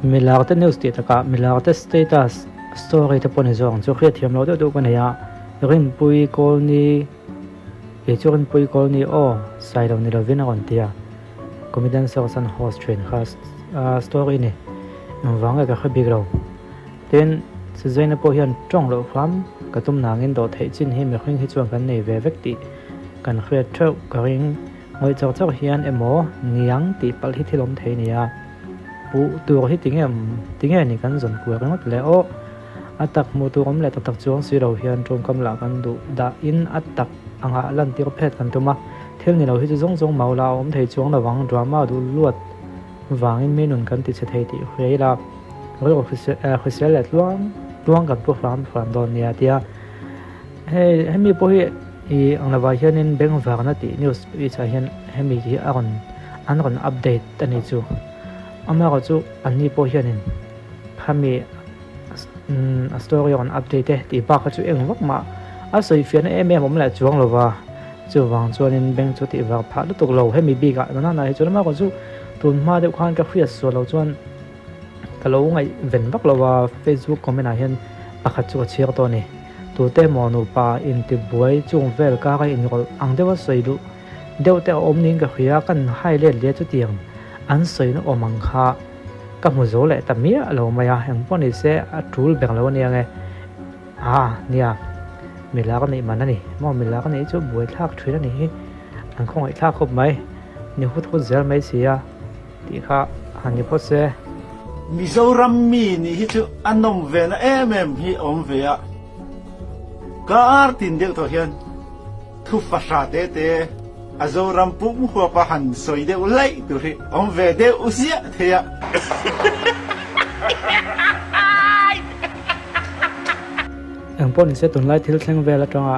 Milarte news tih takah milarte status story te pawh ni zawk ang chu hriatthiam loh deuh deuh ka nei a, Rinpui Kawlni kei chu Rinpui Kawlni aw Sailo ni lovin a rawn ti a, Comedian Search an host thin kha story ni engvang nge ka hre bik lo. Tin, Suzaina pawh hian tawng loh hram ka tum nangin dawh theih chin hi mihring hi chuan kan nei ve vek tih kan hriat theuh ka ring. Ngawih chawk chawk hian emaw niang tih palh hi thil awm thei nia. Puh tur hi tinge tinge ni kan zawn kual ringawt le aw. A tak hmuh tur awm leh tak tak chuang si lo hian tawngkam lah kan duh dah in a tak angah lantir phet kan tum a. Thil ni lo hi chu zawng zawng mau lah a awm thei chuang lo ang drama duh luat vangin mi nun kan ti chhe thei tih hria ila rilru hrisel leh tluang tluang kan pu hram hram dawn nia tia. Hei hemi pawh hi ih ang lovah hianin bengvarna tih news page ah hian hemi hi a rawn an rawn update a ni chu amaherawh chu anni pawh hianin khami umm a story a rawn update e tih bak kha chu eng vak mah a sawi fiahna em em awm leh chuang lova chuvang chuanin bank chu tih var phah lutuk lo hemi bikah nana hi chuan amaherawh chu tun hma deuh khan ka hriat sual loh chuan. Ka lo ngaihven vak lo a, Facebook comment ah hian pakhat chu ka chhiar tawh a ni. Tute emaw nupa intibuai chung vel kar a inrawlh ang deuha sawi duh deuh te a awm niin ka hria, kan hai let leh chutiang an sawina awm ang kha ka hmu zo leh ta miah lo mai a, engpawh ni se a tul ber lo a nia nge. Aa nia, milak a nih man a ni maw, milak a nih chu buaithlak thin a nih hi, an khawngaihthlak khawp mai, ni hut hut zel mai si a. Tih kha han ni phawt se. Mizoram mi nih hi chu a nawm ve na em em hi a awm ve a, kar tin deuh tawh hian thu fahra te te a Zoram pum huapa han sawi deuh laih tur hi awm ve deuh ziah thei a. Engpawh nise tunlai thil thleng vel atanga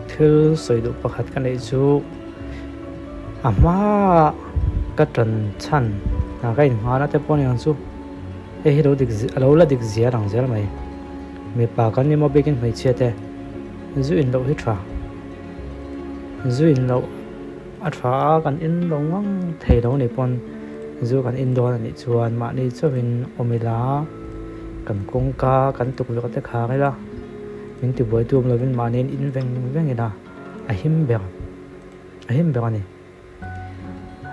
thil sawi duh pakhat ka neih chu. A hma ka tan chhan ah ka innghan a te pawh aniang chu hei hi lo dik a lo la dik zia ang zel mai mipa kan ni maw bikin hmeichhia te zu in loh hi tha zu in loh a tha a kan in lo ngang thei lo ni pawn zu kan in dawn anih chuan mahni chauhin awm ila kan kawngka kan tukverh te khar ila min tibuai tu awm lovin mahni in in veng veng ila a him ber. A him ber a ni.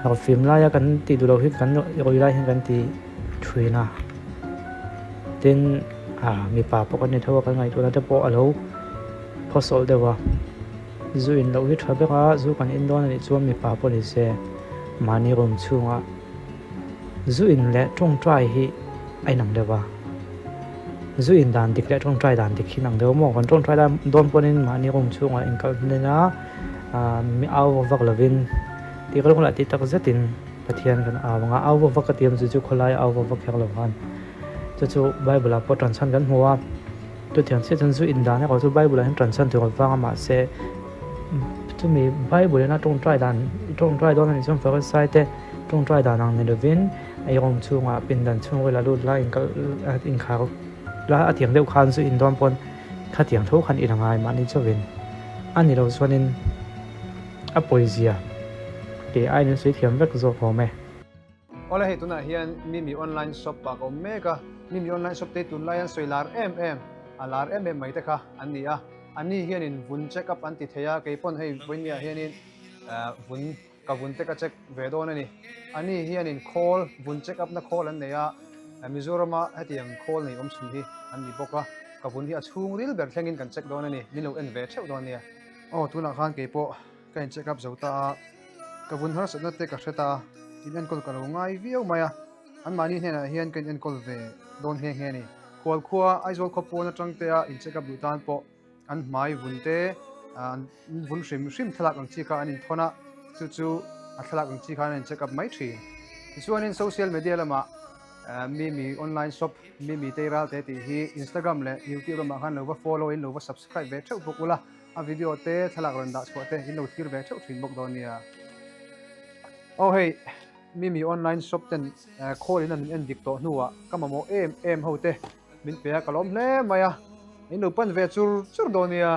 Harhfim laia kan tih duh loh hi kan rawi lai hian kan ti thin a. Tin, ah mipa pawh kan ni tho a, kan ngaihtuahna te pawh a lo phawsawlh deuh a. Zu in loh hi tha ber a, zu kan in dawn a nih chuan mipa pawh ni se mahni room chhungah zu in leh tawngtai hi a inang deuh a. Zu in dan dik leh tawngtai dan dik hi inang deuh maw? Kan tawngtai dawn pawhin mahni room chhungah inkal hnen a. Mi au vak lovin tih ka lah tih tak zetin Pathian kan au ang a, au vak vak ka ti awm chu chu khawlai au vak vak kher lo khan chu chu Bible ah pawh tan chhan kan hmu a, chutiang chiah chuan zu in dan erawh chu Bible ah hian tan chhan tur avang a mahse chumi Bible in a tawngtai dan tawngtai dawn anih chuan Farisai te tawngtai dan ang ni lovin eirawng chhungah pindan chhungril a lut la inkal inkhar la a tiang deuh khan zu in dawn pawn khatiang tho khan in a ngai mahni chauhin. A ni lo chuanin a pawizia kei aiin an sawi thiam vek zawk awm e. Awle hei tunah hian Mimi online shop ah ka awm mek a, Mimi online shop te hi tunlai an sawi lar em em, a lar em em mai te kha an ni a, a ni hianin vun check up an ti thei a, kei pawn hei vawinia hianin vun ka vun te ka check ve dawn a ni, a ni hianin khawl vun check up na khawl an nei a, Mizorama hetiang khawl nei awm chhun hi an ni bawk a. Ka vun hi a chhung ril ber thlengin kan check dawn a ni, min lo en ve theuh dawn nia. Aw tunah khan kei pawh ka in check up zo ta a, ka vun harsatna te ka hre ta a, in enkawl ka lo ngai viau mai a, anmahni hnenah hian ka in enkawl ve dawn nghe nghe a ni. Khual khua Aizawl khaw pawn atang te a in check up duh tan pawh an hmai vun te an vun hrim hrim thlalak ang chi kha an inthawn a, chu chu a thlalak ang chi khan an in check up mai thin. Tichuanin social media lamah Mimi online shop Mimi Teiral te tih hi Instagram leh YouTube lamah khan lo va follow in lo va subscribe ve theuh bawk ula, a video te thlalak rawn dah chhuah te in lo thlir ve theuh thin bawk dawn nia. Aw hei Mimi online shop ten call in an en dik tawh hnuah ka mamawh em em ho te min pe a ka lawm hle mai a, in lo pan ve chur chur dawn nia.